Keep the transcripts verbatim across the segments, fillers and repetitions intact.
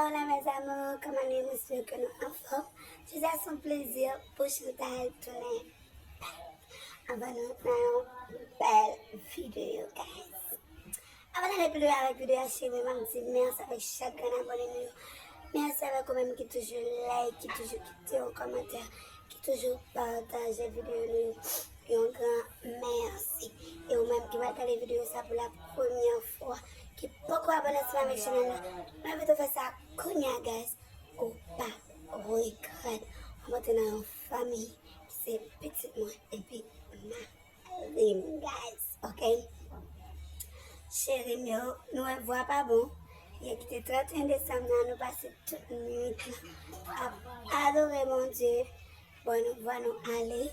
Hola mes amours, kòman nou ye? Mwen espere ke nou anfòm. Jodi a se yon plezi pou Chantal tounen anvan nou nan yon bèl videyo, guys. Avan n ale pi lwen avèk videyo a, cheri, m ap di mèsi avèk chak grenn abòne nou yo. Mèsi avèk ou menm ki toujou like, ki toujou kite yon kòmantè, ki toujou pataje videyo nou yo. Yon gran mèsi. E ou menm ki pral gade videyo sa pou la premyè fwa, ki poko abòne ansanm avèk chanèl la, m envite w fè sa kounye a, guys. Ou p ap regrèt. W ap antre nan yon fanmi ki se pitit mwen epi mari m, guys. Ok? Cheri m yo, nou wè vwa pa bon. Yè ki te trannteyen desanm nan, nou pase tout nwit lan ap adore Bondye. Bon, nou vwa nou ale.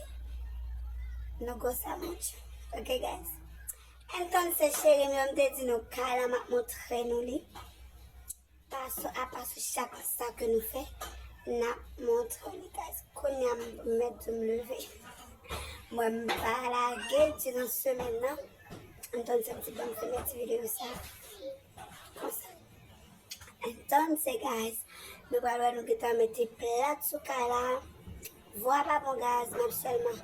Nou gwo sa monche. Ok, guys? Entonces, cheri m yo, m te di nou kay la, m ap montre nou li. Paso a paso, chak sa ke nou fè, n ap montre li, guys. Kounye a, m mèt di w m leve. Mwen, m pa lage diran semèn nan. Entonces, m di, bon, m filme ti videyo sa. Konsa. Entonces, guys, nou pral wè nou gentan mete plat sou kay la. Vwa pa bon, guys, m ap sèlman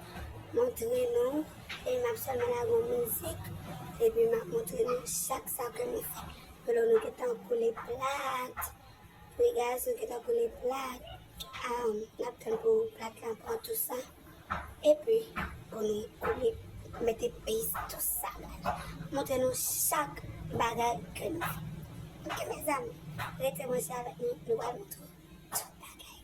montre nou. E m ap sèlman lage yon mizik. Epi m ap montre nou chak sa ke nou fè. Pou lè nou gentan koule plat. Wi, guys, nou gentan koule plat. Ah, n ap tann pou plat la pran tou sa. Epi, pou nou koule, mete pis tou sa, guys. Montre nou chak bagay ke nou fè. Ok, mezanmi, rete branche avèk nou, nou pral montre w tout bagay.